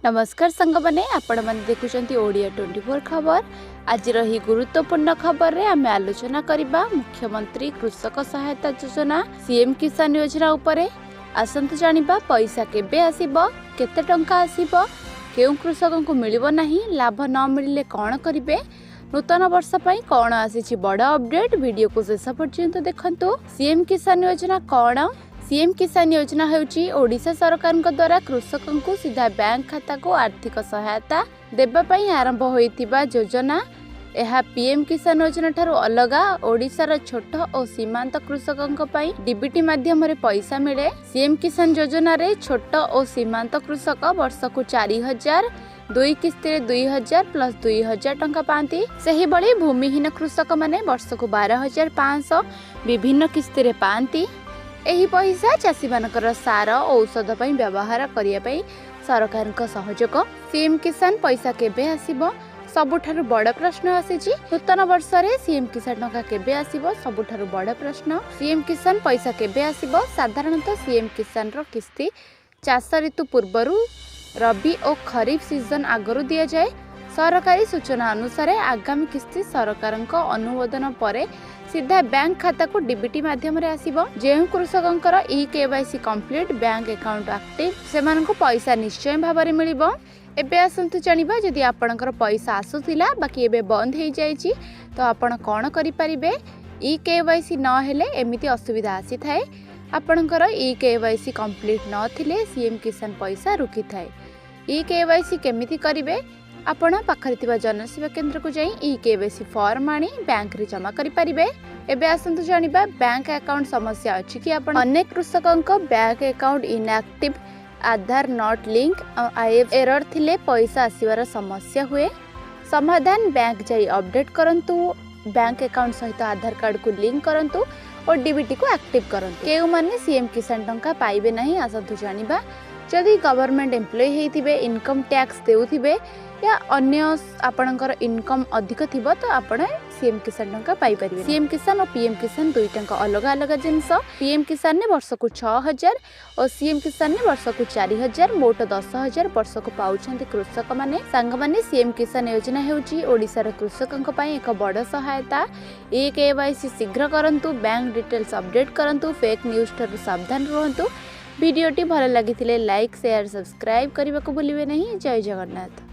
ନମସ୍କାର ସାଙ୍ଗମାନେ, ଆପଣମାନେ ଦେଖୁଛନ୍ତି ଓଡ଼ିଆ 24 ଖବର। ଆଜିର ଏହି ଗୁରୁତ୍ୱପୂର୍ଣ୍ଣ ଖବରରେ ଆମେ ଆଲୋଚନା କରିବା ମୁଖ୍ୟମନ୍ତ୍ରୀ କୃଷକ ସହାୟତା ଯୋଜନା ସିଏମ୍ କିଷାନ ଯୋଜନା ଉପରେ। ଆସନ୍ତୁ ଜାଣିବା ପଇସା କେବେ ଆସିବ, କେତେ ଟଙ୍କା ଆସିବ, କେଉଁ କୃଷକଙ୍କୁ ମିଳିବ ନାହିଁ, ଲାଭ ନ ମିଳିଲେ କ'ଣ କରିବେ, ନୂତନ ବର୍ଷ ପାଇଁ କ'ଣ ଆସିଛି ବଡ଼ ଅପଡେଟ୍। ଭିଡ଼ିଓକୁ ଶେଷ ପର୍ଯ୍ୟନ୍ତ ଦେଖନ୍ତୁ। ସିଏମ୍ କିଷାନ ଯୋଜନା କ'ଣ? ସିଏମ୍ କିଷାନ ଯୋଜନା ହେଉଛି ଓଡ଼ିଶା ସରକାରଙ୍କ ଦ୍ୱାରା କୃଷକଙ୍କୁ ସିଧା ବ୍ୟାଙ୍କ ଖାତାକୁ ଆର୍ଥିକ ସହାୟତା ଦେବା ପାଇଁ ଆରମ୍ଭ ହୋଇଥିବା ଯୋଜନା। ଏହା ପିଏମ୍ କିଷାନ ଯୋଜନା ଠାରୁ ଅଲଗା। ଓଡ଼ିଶାର ଛୋଟ ଓ ସୀମାନ୍ତ କୃଷକଙ୍କ ପାଇଁ ଡିବିଟି ମାଧ୍ୟମରେ ପଇସା ମିଳେ। ସିଏମ୍ କିଷାନ ଯୋଜନାରେ ଛୋଟ ଓ ସୀମାନ୍ତ କୃଷକ ବର୍ଷକୁ 4000, ଦୁଇ କିସ୍ତିରେ 2000 ପ୍ଲସ୍ 2000 ଟଙ୍କା ପାଆନ୍ତି। ସେହିଭଳି ଭୂମିହୀନ କୃଷକମାନେ ବର୍ଷକୁ 12,500 ବିଭିନ୍ନ କିସ୍ତିରେ ପାଆନ୍ତି। ଏହି ପଇସା ଚାଷୀମାନଙ୍କର ସାର, ଔଷଧ ପାଇଁ ବ୍ୟବହାର କରିବା ପାଇଁ ସରକାରଙ୍କ ସହଯୋଗ। ସିଏମ୍ କିଷାନ ପଇସା କେବେ ଆସିବ? ସବୁଠାରୁ ବଡ଼ ପ୍ରଶ୍ନ ଆସିଛି। ନୂତନ ବର୍ଷରେ ସିଏମ୍ କିଷାନ ଟଙ୍କା କେବେ ଆସିବ? ସବୁଠାରୁ ବଡ଼ ପ୍ରଶ୍ନ, ସିଏମ୍ କିଷାନ ପଇସା କେବେ ଆସିବ? ସାଧାରଣତଃ ସିଏମ୍ କିଷାନର କିସ୍ତି ଚାଷ ଋତୁ ପୂର୍ବରୁ, ରବି ଓ ଖରିଫ ସିଜନ ଆଗରୁ ଦିଆଯାଏ। ସରକାରୀ ସୂଚନା ଅନୁସାରେ ଆଗାମୀ କିସ୍ତି ସରକାରଙ୍କ ଅନୁମୋଦନ ପରେ ସିଧା ବ୍ୟାଙ୍କ ଖାତାକୁ ଡିବିଟି ମାଧ୍ୟମରେ ଆସିବ। ଯେଉଁ କୃଷକଙ୍କର e KYC complete, bank account active, ସେମାନଙ୍କୁ ପଇସା ନିଶ୍ଚୟ ଭାବରେ ମିଳିବ। ଏବେ ଆସନ୍ତୁ ଜାଣିବା, ଯଦି ଆପଣଙ୍କର ପଇସା ଆସୁଥିଲା ବାକି ଏବେ ବନ୍ଦ ହେଇଯାଇଛି ତ ଆପଣ କ'ଣ କରିପାରିବେ? ଇ କେୱାଇସି ନହେଲେ ଏମିତି ଅସୁବିଧା ଆସିଥାଏ। ଆପଣଙ୍କର ଇ କେୱାଇସି କମ୍ପ୍ଲିଟ୍ ନଥିଲେ ସିଏମ୍ କିଷାନ ପଇସା ରୁକିଥାଏ। ଇ କେୱାଇସି କେମିତି କରିବେ? ଆପଣ ପାଖରେ ଥିବା ଜନସେବା କେନ୍ଦ୍ରକୁ ଯାଇ ଇ କେୱାଇସି ଫର୍ମ ଆଣି ବ୍ୟାଙ୍କରେ ଜମା କରିପାରିବେ। ଏବେ ଆସନ୍ତୁ ଜାଣିବା, ବ୍ୟାଙ୍କ ଆକାଉଣ୍ଟ ସମସ୍ୟା ଅଛି କି ଆପଣ? ଅନେକ କୃଷକଙ୍କ bank account inactive, Aadhaar not link, if error ଥିଲେ ପଇସା ଆସିବାର ସମସ୍ୟା ହୁଏ। ସମାଧାନ, ବ୍ୟାଙ୍କ ଯାଇ ଅପଡେଟ୍ କରନ୍ତୁ, ବ୍ୟାଙ୍କ ଆକାଉଣ୍ଟ ସହିତ ଆଧାର କାର୍ଡ଼କୁ ଲିଙ୍କ କରନ୍ତୁ ଓ ଡିବିଟିକୁ ଆକ୍ଟିଭ୍ କରନ୍ତୁ। କେଉଁମାନେ ସିଏମ୍ କିଷାନ ଟଙ୍କା ପାଇବେ ନାହିଁ? ଆସନ୍ତୁ ଜାଣିବା। ଯଦି ଗଭର୍ଣ୍ଣମେଣ୍ଟ ଏମ୍ପ୍ଲୟି ହେଇଥିବେ, ଇନକମ୍ ଟ୍ୟାକ୍ସ ଦେଉଥିବେ ୟା ଅନ୍ୟ ଆପଣଙ୍କର ଇନକମ୍ ଅଧିକ ଥିବ, ତ ଆପଣ ସିଏମ୍ କିଷାନ ଟଙ୍କା ପାଇପାରିବେ। ସିଏମ୍ କିଷାନ ଓ ପିଏମ୍ କିଷାନ ଦୁଇଟାଙ୍କ ଅଲଗା ଅଲଗା ଜିନିଷ। ପିଏମ୍ କିଷାନରେ ବର୍ଷକୁ 6000 ଓ ସିଏମ୍ କିଷାନରେ ବର୍ଷକୁ 4000, ମୋଟ 10,000 ବର୍ଷକୁ ପାଉଛନ୍ତି କୃଷକମାନେ। ସାଙ୍ଗମାନେ, ସିଏମ୍ କିଷାନ ଯୋଜନା ହେଉଛି ଓଡ଼ିଶାର କୃଷକଙ୍କ ପାଇଁ ଏକ ବଡ଼ ସହାୟତା। ଇ କେୱାଇସି ଶୀଘ୍ର କରନ୍ତୁ, ବ୍ୟାଙ୍କ ଡିଟେଲ୍ସ ଅପଡେଟ୍ କରନ୍ତୁ, ଫେକ୍ ନ୍ୟୁଜ୍ ଠାରୁ ସାବଧାନ ରୁହନ୍ତୁ। ଭିଡ଼ିଓଟି ଭଲ ଲାଗିଥିଲେ ଲାଇକ୍, ସେୟାର, ସବସ୍କ୍ରାଇବ୍ କରିବାକୁ ଭୁଲିବେ ନାହିଁ। ଜୟ ଜଗନ୍ନାଥ।